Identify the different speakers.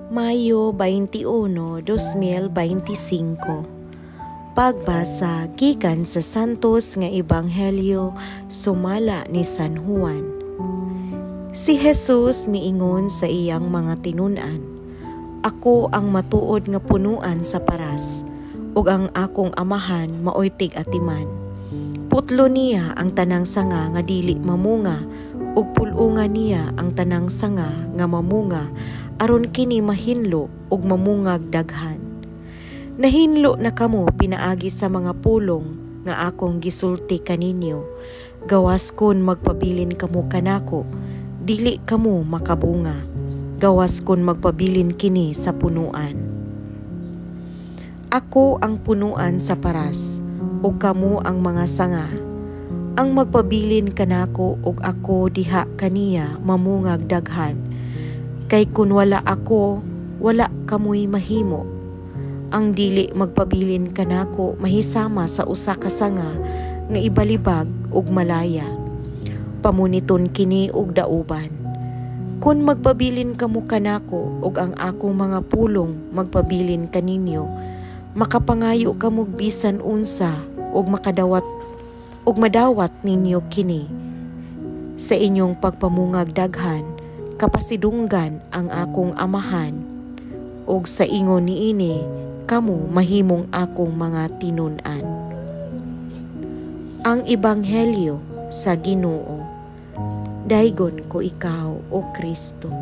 Speaker 1: Mayo 21, 2025. Pagbasa gikan sa Santos nga Ebanghelyo sumala ni San Juan. Si Jesus miingon sa iyang mga tinun-an, "Ako ang matuod nga punuan sa paras, ug ang akong Amahan maoy tig-atiman. Putlo niya ang tanang sanga nga dili mamunga, ug pul-unga niya ang tanang sanga nga mamunga aron kini mahinlo ug mamungag daghan. Nahinlo na kamo pinaagi sa mga pulong nga akong gisulti kaninyo. Gawas kon magpabilin kamo kanako, dili kamo makabunga. Gawas kon magpabilin kini sa punuan. Ako ang punuan sa paras, ug kamo ang mga sanga. Ang magpabilin kanako ug ako diha kaniya mamungag daghan. Kay kun wala ako, wala kamoy mahimo. Ang dili magpabilin kanako mahisama sa usa ka sanga nga ibalibag ug malaya. Pamuniton kini og dauban. Kun magpabilin kamo kanako ug ang akong mga pulong magpabilin kaninyo, makapangayo kamo bisan unsa ug makadawat ug madawat ninyo kini. Sa inyong pagpamungag daghan, kapasidunggan ang akong Amahan, ug sa ingon niini kamo mahimong akong mga tinun-an. Ang Ebanghelyo sa Ginoo. Daygon ko ikaw, O Kristo.